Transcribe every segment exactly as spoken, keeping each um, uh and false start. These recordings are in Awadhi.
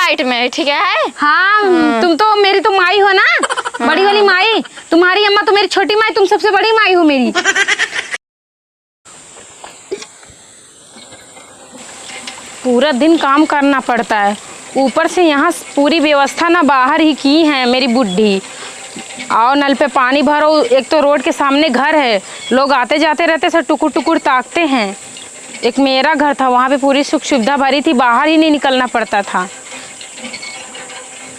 पेट में, ठीक है? हाँ, हम्म। तुम तो मेरी तो माई हो ना, बड़ी वाली हाँ। माई। तुम्हारी अम्मा तो मेरी छोटी माई, तुम सबसे बड़ी माई हो मेरी। पूरा दिन काम करना पड़ता है, ऊपर से यहाँ पूरी व्यवस्था ना बाहर ही की है मेरी बुढ़ी। आओ, नल पे पानी भरो, एक तो रोड के सामने घर है, लोग आते जाते रहते, सब टुकुर टुकुर ताकते हैं। एक मेरा घर था, वहाँ पे पूरी सुख सुविधा भरी थी, बाहर ही नहीं निकलना पड़ता था।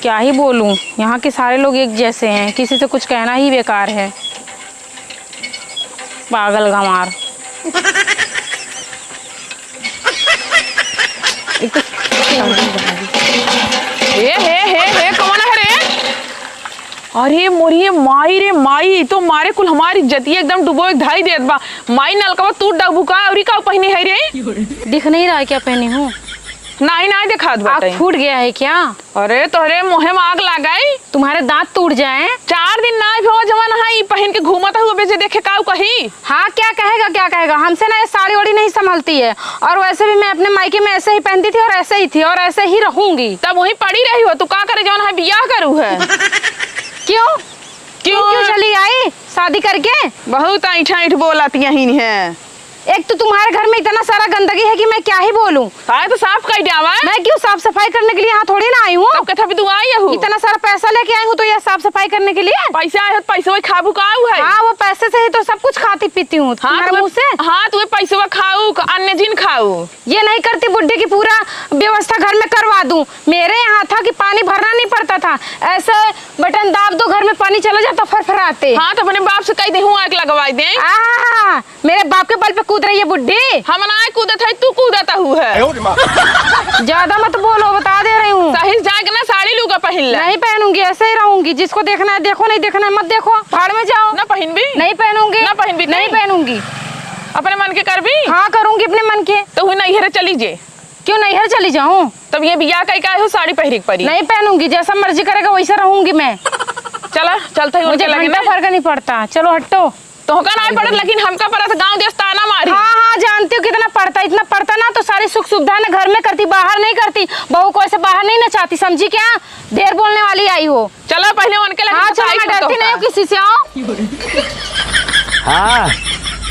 क्या ही बोलूँ, यहाँ के सारे लोग एक जैसे हैं, किसी से कुछ कहना ही बेकार है। पागल गंवार। एक तो हे, हे, हे, हे, कौन है रे? अरे मोरी माई रे माई, तो मारे कुल हमारी इज्जतिया एकदम डुबो एक धाई देत बा। माई, नलकवा तू डबू का, अउरी का पहनी है रे? दिख नहीं रहा है क्या पहनी हूँ? नाही, नाही देखात आँख बाटे। फूट गया है क्या? अरे तोहरे मुँहे में आग लागाई। तुम्हारे दाँत टूट जाए। चार दिन नाही भेवा जवन है, ई पहिन के घूमत हुआ बेचे देखे काऊ कही। हाँ, क्या कहेगा, क्या कहेगा? हमसे ना ये साड़ी वाड़ी नहीं संभलती है। और वैसे भी मैं अपने मायके में ऐसे ही पहनती थी और ऐसे ही थी और ऐसे ही रहूंगी। तब वहीं पड़ी रही हो, तू का करे जवन है बियाह करू है? क्यों? क्यों? क्यों, क्यों चली आई शादी करके? बहुत ऐंठ ऐंठ बोलत यहीं है। एक तो तुम्हारे घर में इतना सारा गंदगी है कि मैं क्या ही बोलूं। हाँ, तो साफ कर जावा। मैं क्यों साफ सफाई करने के लिए यहाँ थोड़ी ना आई हूँ। तब कथा भी तू आई हूँ। इतना सारा पैसा लेके आई हूँ तो यह साफ सफाई करने के लिए? पैसा आए हो तो पैसे वही खाबू का आऊ है? हाँ, वो पैसे से ही तो सब कुछ खाती पीती हूँ। हाँ, तुम्हारे तो मुँह से। हाँ, तू पैसवा खाऊ, क-, अन्य जिन खाऊ। ये नहीं करती बुढ़ी की पूरा व्यवस्था घर में करवा दूं। मेरे यहाँ था कि पानी भरना नहीं पड़ता था, ऐसे बटन दाब दो, घर में पानी चला जाता फरफराते। हाँ, तो अपने बाप से कह दे, हूँ आग लगवाई दे। आहा, मेरे बाप के बल पे कूद रही है बुढ़ी। हम ना कूदत है, तू कूदत हूँ है। ज्यादा मत बोलो, बता दे रही हूँ। सही से जाके ना साड़ी लूगा पहन ले। नहीं पहनूंगी, ऐसे ही रहूंगी। जिसको देखना है देखो, नहीं देखना है मत देखो, भाड़ में जाओ। ना पहनबी? नहीं पहनूंगी। ना पहनबी नहीं तू? पहनूंगी। अपने मन के करबी? हाँ, करूंगी अपने मन के। तो हुई नैहरे चली जे। क्यों नैहर चली जाऊं? तब ये बियाह कई का हो, साड़ी पहरी के परी। नहीं पहनूंगी, जैसा मर्जी करेगा वैसा रहूंगी मैं। चला, चलते ही मुझे उनके लगे घंटा ना। फर्क नहीं पड़ता, चलो हटो। तोहका नहीं पड़त, लेकिन हमका पड़त, गाँव देश ताना मारी। हाँ, हाँ, जानती हूँ कितना पड़ता, इतना पड़ता ना तो सारी सुख सुविधा ना घर में करती, बाहर नहीं करती। बहू को ऐसे बाहर नहीं नचाती, समझी क्या? ढेर बोलने वाली आई हो। चलो पहले उनके लगे हाँ, चलो, बताई मैं तो डरती नहीं हूँ तोहका। किसी से, आओ। हाँ,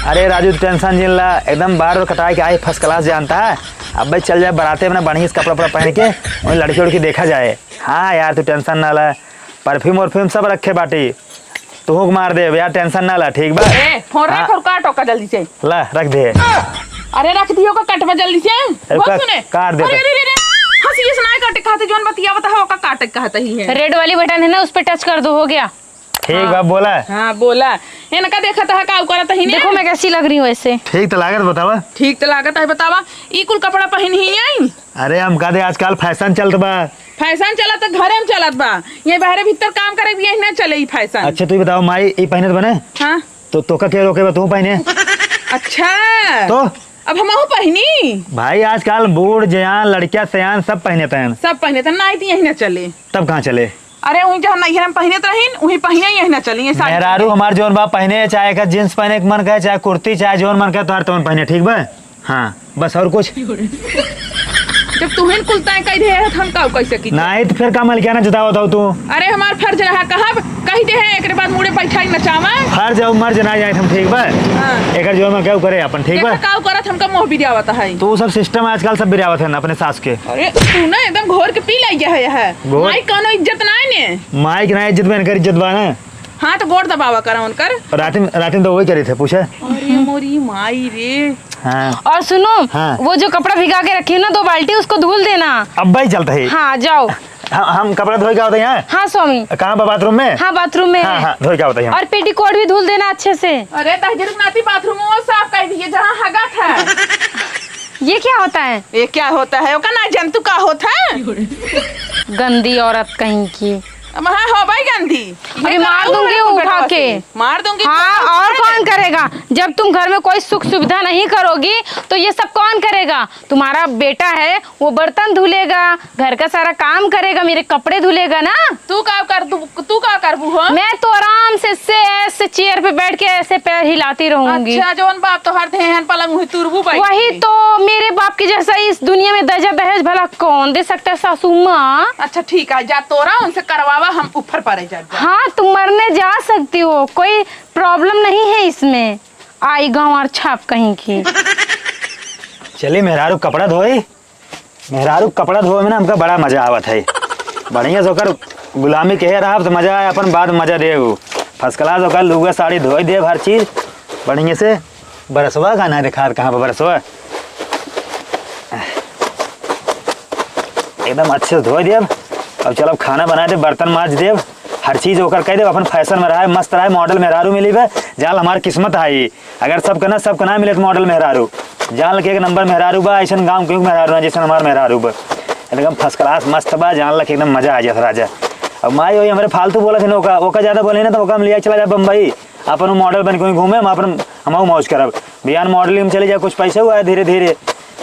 अरे राजू, तू tension जिन ला, एकदम बार कटाए के आई first class जानता है। अब भाई चल जाए बराते में ना, बढ़िया से कपड़ा उपड़ा पहन के वहीं लड़की उड़की देखा जाए। हाँ यार, तू tension ना ला, perfume वर्फ्यूम सब रखे बाटी। तुहूँ के मार देब यार, tension ना ला, ठीक बा? ए, फोन रख हाँ। और काट ओका जल्दी से। ला, रख दे। अरे रख दियो का कटवा जल्दी से। अरे बहुत का सुने। काट दे अरे, तो। अरे, अरे, अरे, हंसी ये सुनाए काटे कहते, जौन बतिया बता हो का काटे कहते ही है। Red वाली बटन है ना, उस पे touch कर दो, हो गया। ठीक बा, हाँ। बोला। हाँ, बोला। इनका देखा था का करत ही ने। देखो मैं कैसी लग रही हूँ ऐसे। ठीक तो लागत बतावा। ठीक तो लागत है, बतावा। ई कुल कपड़ा पहन ही आई। अरे हम कह दे आजकल fashion चलत बा। Fashion चलत तो घरे में चलत बा। ये बाहरे भीतर काम करे भी यही ना चले ई fashion। अच्छा तू ही बताओ माई, ई पहनत बने? हाँ। तो तोका के रोके बा तू पहने? अच्छा। तो? अब हमहू पहनी? भाई आजकल बूढ़ जयान लड़किया सयान सब पहने तहन। सब पहने तहन, नाई तो यही ना चले। तब कहाँ चले? अरे वहीं जहाँ नैहर में पहनत रहीन, वहीं पहने यही ना चली, ये साड़ी मेहरारू पहने। हमार जौन बा पहने, चाहे एकर jeans पहने के मन कहे, चाहे कुर्ती, चाहे जौन मन कहे तोहार तौन पहने, ठीक बा? हाँ, बस और कुछ? जब तुहिन कुल तय कह दे है, तो हम का कह सकी? नहीं तो फिर का मलकियाना जतावत हो तू? अरे हमार फर्ज रहा, कहब, कह दे है, एकरे बाद मुड़े बैठा ही नचावा। फर्ज और मर्ज ना जाए हम, ठीक बा? हाँ। एकर जौन मन कहे उ करे अपन, ठीक बा? देखा का करत हमका मोह बिरियावत है। तो वो सब system आजकल सब बिरियावत है ना अपने सास के। अरे तू ना एकदम घोर के पी लग गया है, है। घोर? माई कौनो इज्जत ना है ने। माई के ना इज्जत में इनकर इज्जत बा ना। हाँ, तो गोड़ दबावा करा उनकर। रात में, रात में तो वही करी थे, पूछे। अरे मोरी माई रे। हाँ। और सुनो, हाँ। वो जो कपड़ा भिगा के रखी है ना, दो बाल्टी, उसको धुल देना। अब भाई चलता है। हाँ, जाओ। हम, हम कपड़ा धोए के आवत है यहाँ। हाँ, स्वामी। कहाँ बा, bathroom में? हाँ, bathroom में हाँ, है। हाँ, धोए के आवत है यहाँ। और पेटीकोट भी धुल देना अच्छे से। अरे, तहजर नाती bathroom वो साफ कर दिए, जहाँ हगत है। ये क्या होता है? ये क्या होता है? ओका ना जंतु का होता है? गंदी औरत कहीं की। अब हाँ, हो भाई गंदी। अभी मार दूंगी उठा के। मार दूंगी। हाँ, और कौन करेगा? जब तुम घर में कोई सुख सुविधा नहीं करोगी, तो ये सब कौन करेगा? तुम्हारा बेटा है, वो बर्तन धुलेगा, घर का सारा काम करेगा, मेरे कपड़े धुलेगा ना। तू का कर, तू, तू का करबू हो? मैं तो आराम से, से ऐसे चेयर पे बैठ के ऐसे पैर हिलाती रहूंगी। अच्छा, जौन बाप तोहर देहन पलंग हुई तुरबू बैठ वही के। तो, मेरे बाप के जैसा इस दुनिया में दहेज, दहेज भला कौन दे सकता है, सासू माँ? अच्छा, ठीक है, जा तोरा उनसे करवावा, हम ऊपर परे जाब। हाँ, तुम मरने जा सकती हो, कोई problem नहीं है इसमें। आई गंवार छाप कहीं की। चली मेहरारू कपड़ा धोई। मेहरारू कपड़ा धोए में ना हमका बड़ा मजा आवत है। बढ़िया से ओकर गुलामी कहे रहब तो मजा आए, अपन बाद मजा देउ। First class ओकर लुगा साड़ी धोई देब, हर चीज बढ़िया से। बरसवा का ना देखात, कहाँ पर बरसवा? एकदम अच्छे से धोई देब। अब चलब खाना बनाए देब, बर्तन माज देब, हर चीज ओकर कह देब, अपन fashion में रहे, मस्त रहे, model मेहरारू मिली बे, जाल हमार किस्मत आई। अगर सबके ना, सबके ना मिले तो model मेहरारू। जान ल के एक number मेहरारू बा, अइसन गाँव के मेहरारू ना, जइसन हमार मेहरारू बा। एकदम first class मस्त बा, जान ल के एकदम मजा आ जात राजा। अब माई वही हमरे फालतू बोलत है ना, ओका, ओका ज्यादा बोले ना तो ओका हम लिया चला जा बम्बई। अपन वो model बन के वहीं घूमे, हम अपन, हम मौज करब। बिहान modeling में चले जाए, कुछ पैसे हुआ है धीरे धीरे।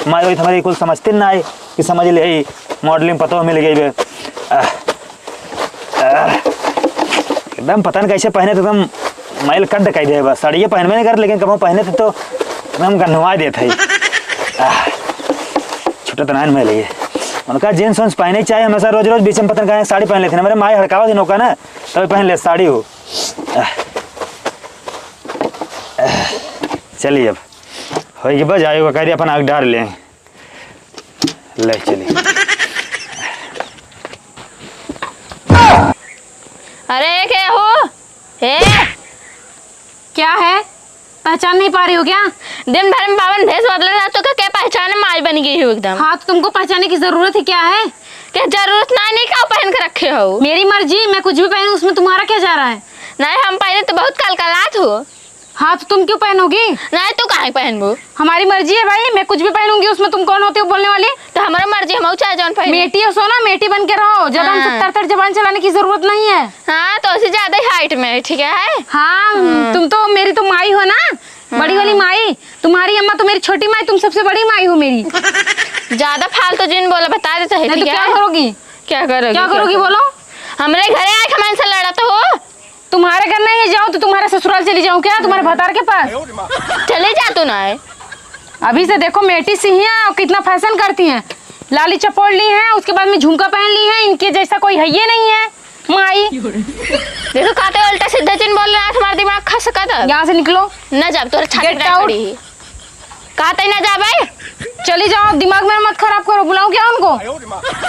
माई वही तो हमारी कुल समझते ना आई कि समझ ले, modeling पतो मिल गई बे। आह। आह, एकदम पता न कैसे पहने थे, एकदम मैल कड्ड कह दे बस। साड़िये पहनबे नहीं करत, लेकिन कबो पहने थे तो एकदम गन्हवा देत है। आह, छुट्टा तो नाइन में लिए। उनका jeans उन्स पहने ही चाहे हमेशा रोज रोज, बीच में पता न काहे साड़ी पहन लेते हैं। मेरे माई हड़कावा दिन का ना, तब पहन ले साड़ी हो। आह, आह, चलिए अब। होई के बस आयो, कह दे अपन आग डाल लें। ले चली। अरे, के हो? ए? क्या है? पहचान नहीं पा रही हो क्या? दिन भर में बावन भेष बदले रहा, तो क्या, क्या पहचान, माई बन गई हो एकदम। हाँ, तो तुमको पहचानने की जरूरत है, क्या है? क्या जरूरत ना, नहीं, का पहन के रखे हो? मेरी मर्जी, मैं कुछ भी पहनूं, उसमें तुम्हारा क्या जा रहा है? नहीं, हम पहने तो बहुत कलकलात हो। हाँ, तो तुम क्यों पहनोगी? नहीं, तू काहे पहनबू? हमारी मर्जी है भाई, मैं कुछ भी पहनूंगी, उसमें तुम कौन होती हो बोलने वाली? तो हमारा मर्जी, हम चाहे जौन पहने। मेटी हो सो ना, मेटी बन के रहो, ज्यादा हमसे हाँ। तर तर जबान चलाने की जरूरत नहीं है। हाँ, तो ऐसे ज्यादा ही height में है, ठीक है? हाँ, हाँ। तुम तो, मेरी तो माई हो ना, बड़ी हाँ। वाली माई। तुम्हारी अम्मा तो मेरी छोटी माई, तुम सबसे बड़ी माई हो मेरी। ज्यादा फालतू जिन बोला, बता देते हैं, नहीं तो ठीक क्या है? करोगी? क्या करोगी, क्या क्या करोगी करोगी? बोलो। हमरे घरे आके हमसे लड़त हो। तुम्हारे घर नहीं है, जाओ तो तुम्हारे ससुराल चली जाऊं क्या, तुम्हारे भतार के पास? चले जा तू ना है। अभी से देखो मेटी सी हैं और कितना fashion करती हैं। लाली चपोड़ ली हैं, उसके बाद में झुमका पहन ली हैं, इनके जैसा कोई है ये नहीं है। माई। देखो, कहते उल्टा सीधा जिन बोल रहा है, तुम्हारा दिमाग खा सका था। यहाँ से निकलो। ना जाब, तोरे छाती Get पे out। खड़ी ही। कहते ही ना जाब भाई। चली जाओ, दिमाग मेरा मत खराब करो, बुलाऊं क्या उनको?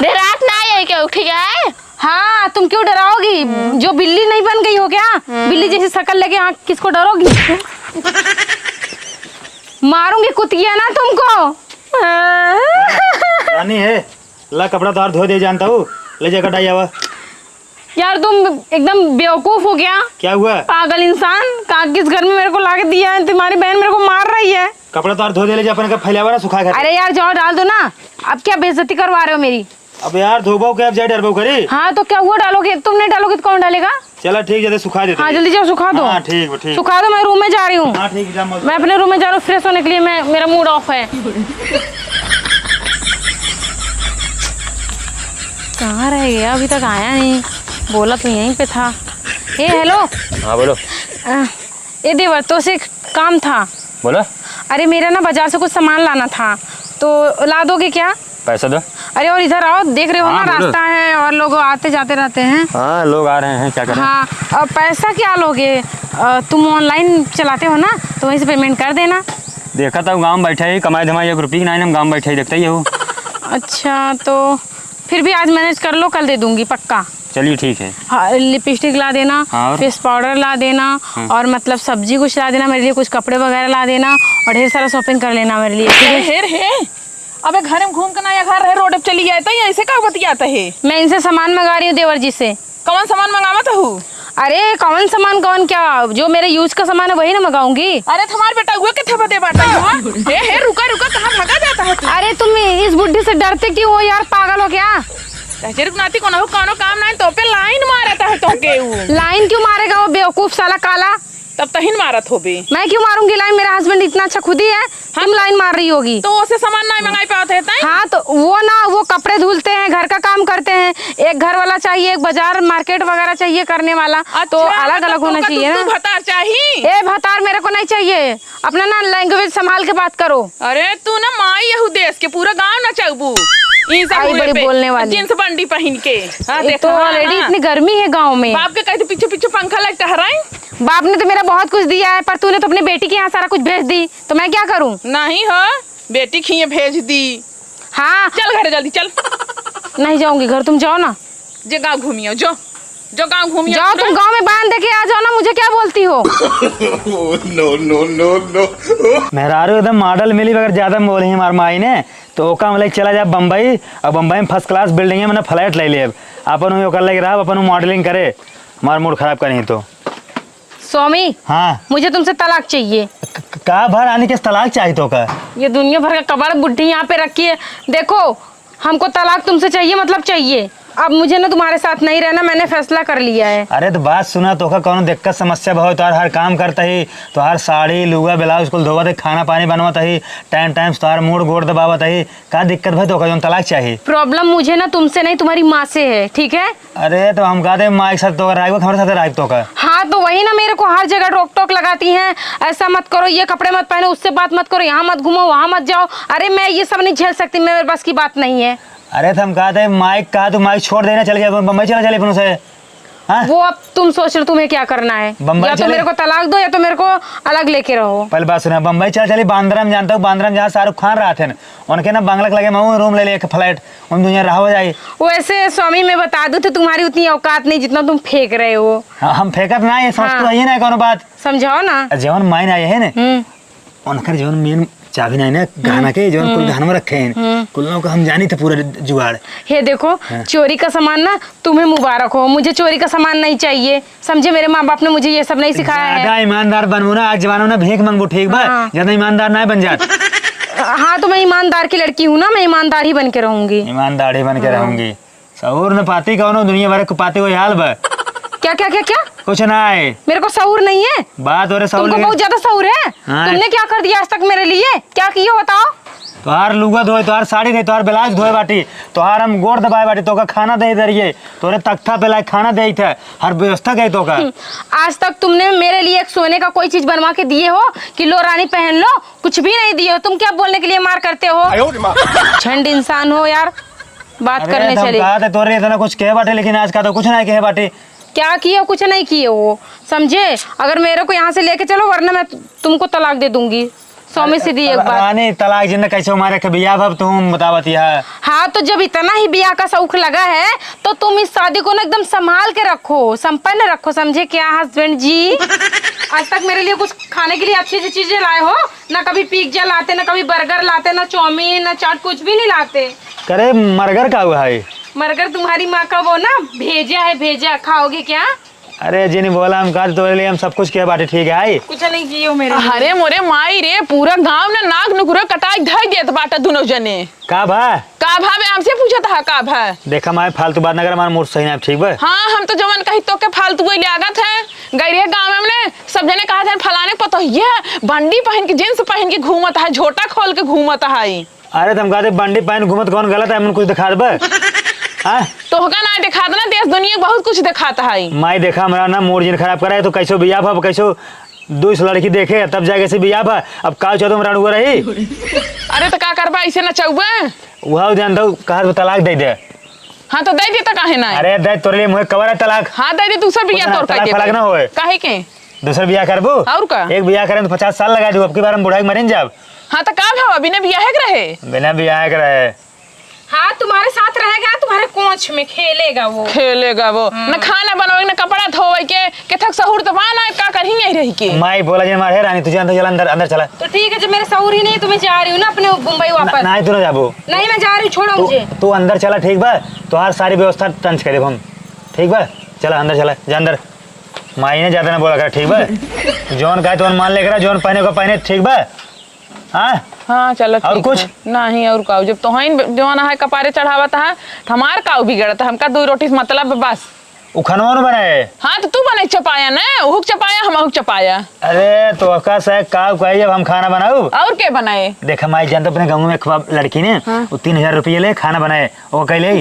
देर रात ना आए क्या, ठीक है? हाँ, तुम क्यों डराओगी? हम्म। जो बिल्ली नहीं बन गई हो क्या? हम्म। बिल्ली जैसी शकल लेके यहाँ किसको डरोगी? मारूंगी कुतिया ना तुमको। रानी है, ला कपड़ा तोहार धो दे जानता हूँ, ले जाकर डाई आवा। यार तुम एकदम बेवकूफ हो क्या? क्या हुआ? पागल इंसान, काकी इस घर में मेरे को लाके दिया है, तुम्हारी बहन मेरे को मार रही है। कपड़ा तोहार धो दे, ले जा अपन का फैलावा ना सुखा के। अरे यार जाओ डाल दो ना, अब क्या बेइज्जती करवा रहे हो मेरी? अब यार, धोबो के अब जाए डरबो करी। हाँ, तो क्या हुआ, डालोगे? तुम नहीं डालोगे तो कौन डालेगा? चला, ठीक, जल्दी सुखा देते हाँ, हैं। जल्दी जाओ, सुखा दो। हाँ, ठीक बा, ठीक। सुखा दो, मैं रूम में जा रही हूँ। हाँ, ठीक, जा, मत मैं अपने रूम में जा रही हूँ, fresh होने के लिए। मैं, मेरा mood off है। कहाँ रह गया, अभी तक आया नहीं। बोला तो यहीं पे था। ए, hello। हाँ, बोलो। अ, ए देवर, तो से एक काम था। बोलो। अरे, मेरा ना बाजार से कुछ सामान लाना था, तो ला दोगे क्या? पैसा दो। अरे, और इधर आओ, देख रहे हो हाँ, ना, बोलो। रास्ता है और लोग आते जाते रहते हैं। हाँ, लोग आ रहे हैं, क्या करें? हाँ, और पैसा क्या लोगे? अ, तुम online चलाते हो ना, तो वहीं से payment कर देना। देखा था, गाँव में बैठे ही, कमाई धमाई एक रुपये की ना, हम गाँव में बैठे ही, देखते ही हो। अच्छा, तो फिर भी आज manage कर लो, कल दे दूंगी पक्का। चलिए, ठीक है। हाँ, lipstick ला देना, हाँ, और? Face powder ला देना, हाँ। और मतलब सब्जी कुछ ला देना मेरे लिए, कुछ कपड़े वगैरह ला देना, और ढेर सारा shopping कर लेना मेरे लिए, ठीक है? अरे, हेर, हे। अबे, घर में घूम के ना, या घर है, रोड पे चली जाए, तो ये ऐसे का बतियाता है? मैं इनसे सामान मंगा रही हूँ देवर जी से। कौन सामान मंगावत हूँ? अरे, कौन सामान, कौन क्या, जो मेरे use का सामान है, वही ना मंगाऊंगी। अरे, तुम्हार बेटा हुआ किथे बदे बाटा हुआ? हे, हे, रुका, रुका, कहाँ भागा जाता है तू? अरे, तुम इस बुढ़ी से डरते क्यों हो यार, पागल हो क्या? कहते रुक नाती, कोनो, कोनो काम नहीं, तो पे line मारा था। लाइन क्यों मारेगा वो बेवकूफ साला काला? तब तहिन मारत होबे। मैं क्यों मारूंगी लाइन? मेरा हस्बैंड इतना अच्छा खुद ही है, तुम लाइन मार रही होगी। तो ओसे सामान नाहीं मंगाई पावत है, ताई? हाँ, तो वो ना, वो कपड़े धुलते हैं, घर का काम करते हैं, एक घर वाला चाहिए, एक बाजार मार्केट वगैरह चाहिए करने वाला, तो अच्छा, अलग मतलब अलग होना तोका चाहिए तू, ना। तू भतार चाही? ए, भतार मेरे को नहीं चाहिए, अपना ना लैंग्वेज संभाल के बात करो। अरे तू ना माई यहू देश के, पूरा गांव नचउबू। ई सब आई हुए बड़ी पे बोलने वाली। जींस बंडी पहिन के। हाँ, एक देखा, तो हाँ, already हाँ। इतनी गर्मी है गांव में। बाप के कहते पीछे पीछे पंखा लग टहराई। बाप ने तो मेरा बहुत कुछ दिया है, पर तूने तो अपनी बेटी के यहाँ सारा कुछ भेज दी, तो मैं क्या करूँ? नहीं हो, बेटी खिए भेज दी। हाँ। चल घरे जल्दी चल। नहीं जाऊंगी घर, तुम जाओ ना। जे गाँव घूमियो, जो, जो गाँव घूमियो जाओ, पूरा। तुम गाँव में बयान दे के आ जाओ ना, मुझे क्या बोलती हो? No, no, no, no। मेहरारू एकदम मॉडल मिली, मगर ज्यादा बोली हमार माई ने, तो ओका हम ले चला जाब बम्बई, और बम्बई में फर्स्ट क्लास बिल्डिंग में ना फ्लैट ले लेब। अपन वहीं ओकर लगे रहब, अपन वहीं मॉडलिंग करे, हमार मूड खराब करी तो। स्वामी, हाँ। मुझे तुमसे तलाक चाहिए। क-, क-, का भा रानी के तलाक चाहिए तोका? ये दुनिया भर का कबाड़ बुढ़ी यहाँ पे रखी है। देखो, हमको तलाक तुमसे चाहिए, मतलब चाहिए। अब मुझे ना तुम्हारे साथ नहीं रहना, मैंने फैसला कर लिया है। अरे तो बात सुना, तोका कौनो दिक्कत समस्या भा हो, तोहार हर काम करता ही, तोहार साड़ी, लुगा, ब्लाउज कुल धोवत ही, खाना पानी बनवत ही, टाइम टाइम से तोहार मूड़ गोड़ दबावत ही, का दिक्कत भा तोका जौन तलाक चाहिए? प्रॉब्लम मुझे ना तुमसे नहीं, तुम्हारी माँ से है, ठीक है? अरे, तो हम कहते हैं, माई के साथ तो राइब, हमारे साथ राइब तो का? हाँ, तो वही ना, मेरे को हर जगह रोक टोक लगाती हैं, ऐसा मत करो, ये कपड़े मत पहनो, उससे बात मत करो, यहाँ मत घूमो, वहाँ मत जाओ। अरे, मैं ये सब नहीं झेल सकती, मेरे बस की बात नहीं है। अरे, तो हम कहते हैं, माई कहा, तू माई छोड़ देना, चल गया बम्बई, चला चले अपनों से। हाँ? वो अब तुम सोच लो, तुम्हें क्या करना है। बम्बई या तो चले। मेरे को तलाक दो, या तो मेरे को अलग लेके रहो। पहले बात सुना, बम्बई चला चली, बांद्रा में जानता हूँ, बांद्रा में जहाँ शाहरुख खान रहते हैं, उनके ना बंगला के लगे, मैं रूम ले ले, एक फ्लैट। हम दुनिया रहा हो जाए। वैसे स्वामी, मैं बता दूं तो तुम्हारी उतनी औकात नहीं जितना तुम फेंक रहे हो। हाँ, हम फेंकत ना, ये समझ हाँ। तो है ना कोनो बात। समझाओ ना। जवन माइन आए है ना, हम्म। उनकर जवन मेन चाबी नहीं ना, गहना हम्म। के, जवन कुल हम्म। गहनवा रखे हैं, हम्म। कुल लोग हम जानी थे पूरा जुगाड़। हे देखो, हाँ। चोरी का सामान ना तुम्हें मुबारक हो, मुझे चोरी का सामान नहीं चाहिए। समझे, मेरे माँ बाप ने मुझे ये सब नहीं सिखाया है। ज्यादा ईमानदार बनबू ना, आज जमाना में ना भीख मांगबू, ठीक बा? हाँ। ज्यादा ईमानदार ना बन जात। हाँ, तो मैं ईमानदार की लड़की हूँ ना, मैं ईमानदार ही बन के रहूंगी। ईमानदार ही बन के हाँ। रहूंगी। सहूर न पाती कौनो, दुनिया भर के पाती वही हाल बा। क्या, क्या, क्या, क्या? कुछ ना है। मेरे को सहूर नहीं है। बात हो रहे सहूर तुमको लेकिन बहुत ज्यादा सहूर है। हाँ। तुमने क्या कर दिया आज तक मेरे लिए? क्या किए हो बताओ? तोहार लुगा धोए, तोहार साड़ी धोए, तोहार ब्लाउज धोए बाटी, तोहार हम गोड़ दबाए बाटी, तोका खाना दे दे रहिए, तोरे तख्ता पे लाए खाना दे थे, हर व्यवस्था गई तोका। हम्म, आज तक तुमने मेरे लिए एक सोने का कोई चीज बनवा के दिए हो कि लो रानी पहन लो? कुछ भी नहीं दिए हो। तुम क्या बोलने के लिए मार करते हो? आयो रे माँ। झंड इंसान हो यार, बात अरे, करने तो हम चले। कहा थे तोरे इतना कुछ कहे बाटे, लेकिन आज का तो कुछ ना कहे बाटे। क्या किए हो? कुछ नहीं किए हो, समझे? अगर मेरे को यहाँ से लेके चलो, वरना मैं तुमको तलाक दे दूंगी। स्वामी से दी एक रा-, बात। रानी, तलाक जिन कैसे हमारे के बियाह भब तुम बतावत यह। हाँ, तो जब इतना ही बियाह का शौक लगा है, तो तुम इस शादी को ना एकदम संभाल के रखो, संपन्न रखो, समझे क्या हस्बैंड जी? आज तक मेरे लिए कुछ खाने के लिए अच्छी अच्छी चीजें लाए हो? ना कभी पिज्जा लाते, ना कभी बर्गर लाते, ना चाउमीन, ना चाट, कुछ भी नहीं लाते। करे मर्गर का हुआ है? मर्गर तुम्हारी माँ का वो ना भेजा है, भेजा, खाओगे क्या? अरे जिन बोला हम कहा तोरे लिए हम सब कुछ किया बाटे, ठीक है आई? कुछ नहीं किए हो मेरे लिए। अरे मोरे माई रे, पूरा गांव ना नाक नुकुरे कटाई धई देत बाटे दुनो जने। का भा? का भा बे, हमसे पूछत हा का भा? देखा माई, फालतू बात ना कर, हमारा मूड सही ना है, ठीक बा? हाँ, हम तो जवन कही तोके फालतू ही लागत है। गई रहे गांव में हमने, सब जने कहत हैं फलाने पतोहिया बंडी पहन के, जींस पहन के घूमत है, झोटा खोल के घूमत है। अरे, तुम कहते बंडी पहन घूमत कौन गलत है, हमन कुछ दिखा देबे? हाँ? तोहका ना दिखात ना, देश दुनिया बहुत कुछ दिखात है। माई, देखा, हमरा ना मूड जिन खराब करा है, तो कैसो बियाह भा, कैसो दूसर लड़की देखे, तब जाके से बियाह भा। अब का चाहतो हमरा अड़ुआ रही? अरे, तो का करबा, ऐसे नचउबे? वह जानता हूँ, कहा तो तलाक दे दे। हाँ, तो दे दे, तो काहे ना? अरे, दे, तोरे लिए मुझे कवर है तलाक। हाँ, दे दे, दूसर बियाह कुछ ना, तोर तलाक करके फलाक दे। ना होए। काहे के? दूसर बियाह करबू? और का? एक बियाह करें तो पचास साल लगा दू, अब की बार हम बुढ़ाई के मरिन जाब। हाँ, तो का भवा, बिना बियाहे के रहे? बिना बियाहे के रहे। हाँ, तुम्हारे साथ रहेगा, तुम्हारे कोंच में खेलेगा वो। खेलेगा वो। हाँ। न खाना बनोगे, न कपड़ा धोवे के, के थक सहूर तो बा ना, का करही यहीं रही के? माई बोला जे मारे रानी, तुझे अंदर चला, अंदर, अंदर चला। तो ठीक है, जब मेरे सहूर ही नहीं है, तो मैं जा रही हूँ ना अपने मुंबई वापस। ना, नहीं, तू ना जाबो। नहीं, मैं जा रही हूँ, छोड़ो तू, मुझे। तू अंदर चला, ठीक बा? तोहार सारी व्यवस्था टंच कर देब हम, ठीक बा? चला, अंदर चला, जा अंदर। माई ने ज्यादा ना बोला कर, ठीक बा? जौन कहे तौन मान लेकर, जौन पहने को पहने, ठीक बा? हाँ? हाँ, चलो, और ठीक कुछ? है। नहीं, और का? जब तोहइन जौन है कपारे चढ़ावत है, तो हमार काऊ बिगड़त है? हमका दो रोटी से मतलब बा, बस। उ खानवा न बनाए। हाँ, तो तू बनाई चपाया ना, उहुक चपाया, हम उहुक चपाया। अरे, तो ओका से का कही, अब हम खाना बनाऊ? और के बनाए? देख, माई जान तो अपने गाँव में एक बा-, लड़की ने, हाँ। वो तीन हजार रुपये ले खाना बनाए, वो कह ले।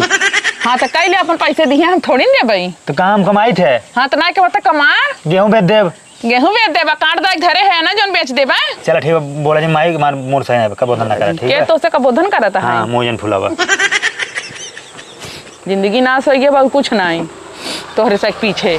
हाँ, तो कह ले, अपन पैसे दिए, हम थोड़ी न देबई। तो कहाँ हम कमाई थे? हाँ, तो ना के बता कमा। गेहूँ बेच देब। गेहूँ बेच देबा, काट दाग धरे है ना, जौन बेच देबा। चला ठीक बा, बोला जी माई, मार मोर सही है, कबोधन ना करा, ठीक के बा? तो से कबोधन करत है? हाँ, मोजन फुलावा। जिंदगी नाश हो गया, बहुत कुछ ना आई, तोहरे से पीछे।